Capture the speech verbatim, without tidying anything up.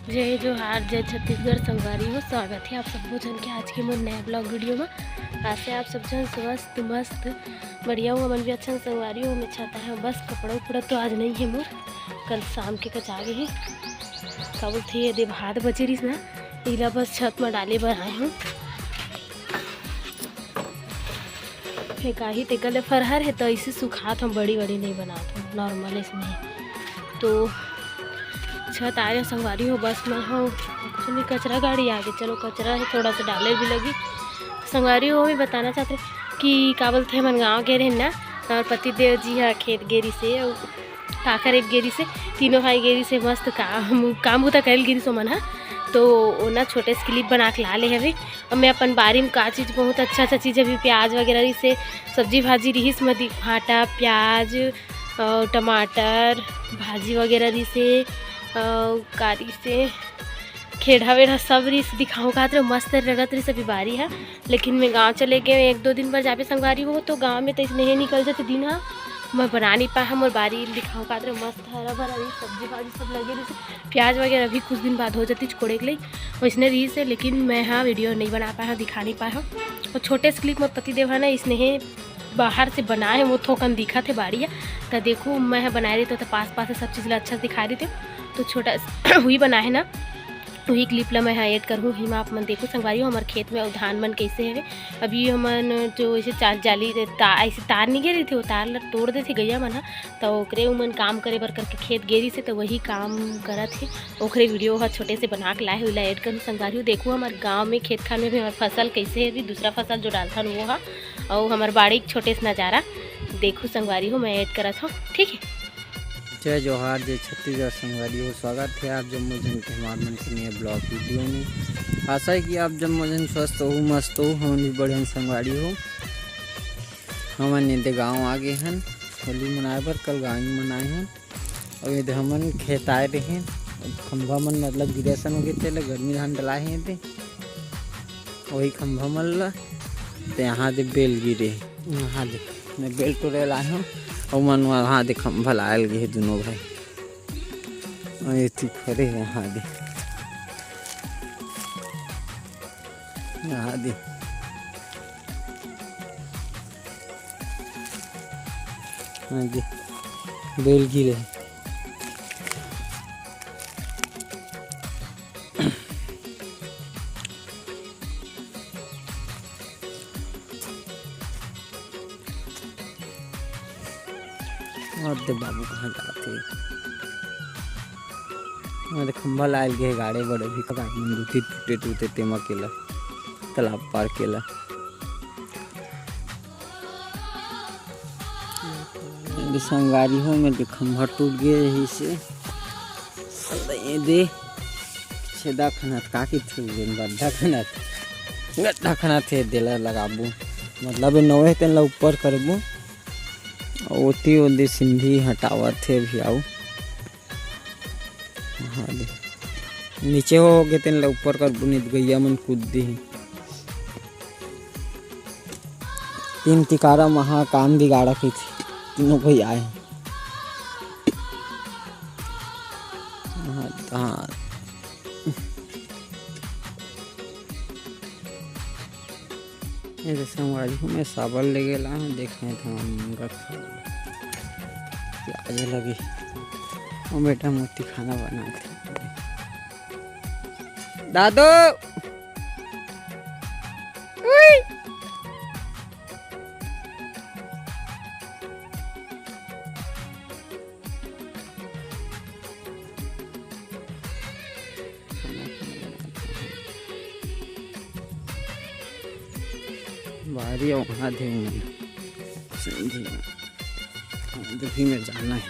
जय जोहार, जय छत्तीसगढ़ संगवारी हो, स्वागत हे आप सबो झन के आज के मोर नया vlog video म। आशा हे आप सब झन स्वस्थ, मस्त, बढ़िया हो। हमन भी अच्छा संगवारी हो, मैं छत आए हंव। बस कपड़ा उपड़ा तो आज नइ हे मोर, कल शाम के कचा गे हे। का बोलथे, ये दे भात बचे रहिस ना, इला बस छत म डाले बर आए हंव। फेंकाही तेकर ले फरहर हे, त अइसे सुखात हंव, बड़ी-बड़ी नइ बनात हंव, normal इसमें। तो छत आए संगवारी हो, बस मैं हंव, actually कचरा गाड़ी आगे, चलो कचरा हे, थोड़ा सा डाले भी लगी। संगवारी हो, मैं बताना चाहत रहें कि का बोलथे, हमन गाँव गे रहेन ना, त हमर पति देव जी ह खेत गे रिहिसे, अउ का करे गे रिहिसे, तीनों भाई गे रिहिसे, मस्त काम, काम बुता करे ल गे रिहिस ओमन ह। तो ओना छोटे से clip बना के ला ले हवे। अब मैं अपन बारी में का चीज, बहुत अच्छा अच्छा चीज, अभी प्याज वगैरह रिहिसे, सब्जी भाजी रिहिस, मदी भाटा, प्याज, अउ टमाटर, भाजी वगैरह रिहिसे, अउ का रिहिसे, खेड़हा वेड़हा सब रिहिस, दिखाऊं कहत रहे, मस्त लगत रिहिस अभी बारी ह। लेकिन मैं गाँव चले गेंव एक दो दिन बर जाबे संगवारी हो, तो गाँव में तो इसने ही निकल जाथे दिन ह, मैं बना नहीं पाए हंव। मोर बारी दिखाऊं कहत रहे, मस्त हरा भरा रिहिस, सब्जी भाजी सब लगे रिहिस, प्याज वगैरह भी कुछ दिन बाद हो जातिस कोड़े के लिए, वैसने रिहिसे। लेकिन मैं हा video नहीं बना पाए हंव, दिखा नहीं पाए हंव। अउ छोटे से clip मोर पति देव ह ना, इसने ही बाहर से बनाए हे, वो थोकन दिखत हे बारी ह। त देखो, मैं ह बनाए रहितेंव त पास पास से सब चीज ला अच्छा से दिखाए रहितेंव। तो छोटा वही बनाए हे ना, वही clip ला मैं ह add करहूँ। वही में आप मन देखो संगवारी हो, हमर खेत में अउ धान मन कैसे हवे। अभी हमन जो ऐसे चार जाली ता-, ऐसे तार निकले रहिथे, वो तार ला तोड़ देथे गैया मन ह, त ओकरे उमन काम करे बर करके खेत गे रिहिसे, त वही काम करत हे। ओकरे video ह छोटे से बना के लाए हे, ओला add करहूँ संगवारी हो। देखो हमर गाँव में खेत खार में भी हमर फसल कैसे हे, अभी दूसरा फसल जो डालथन वो ह, अउ हमर बाड़ी के छोटे से नजारा देखो संगवारी हो, मैं add करत हंव, ठीक हे। जय जोहार, जय छत्तीसगढ़ संगवारी हो, स्वागत हे आप जम्मो झन के हमार मन के नया vlog video में। आशा हे कि आप जम्मो झन स्वस्थ हो, मस्त हो, हमन भी बढ़िया संगवारी हो। हमन एदे गाँव आ गे हन, होली मनाए बर कल गाँव में मनाए हन। अउ एदे हमन खेत आए रहेन, खंभा मन मतलब गिरे असन हो गे, तेला गर्मी धान डलाए हे एदे, वही खंभा मन ला, ते यहाँ दे बेल गिरे, यहाँ दे मैं बेल टोरे लाए हंव, अउ मन वहाँ दे खंभा लायल गे हे दुनों भाई, अउ एती खड़े हे यहाँ दे, यहाँ दे, हाँ दे, बेल गिरे हे। और दे बाबू कहाँ जात हे? अरे खंभा लायल गे हे गाड़े बड़े भी कबाई मन दूती टूटे टूटे तेमा केला, तालाब पार केला। एदे संगवारी हो, मेर के खंभा टूट गे रहिसे। एदे छेदा खनत, का कहिथे, गड्ढा खनत, गड्ढा खनत हे, एदे ला लगाबो, मतलब ए नवे तेन ला ऊपर करबो। ओती ओदे सिंधी हटावत हे अभी, आऊ। हाँ दे। नीचे हो गे तेन ला ऊपर करबो, नहीं त गैया मन कूद दिही। तीन तिकारा महा काम बिगाड़ा कहिथे, तीनों कोई आए। हाँ, हाँ। ये दे संगवारी हो, मैं साबल ले गेला हूँ, देखें तो हम रख प्याज लगे। ओ बेटा, मोती खाना बनाथे। दादू! उई! बारी वहाँ दे, सिंधी में। दुखी में जाना है।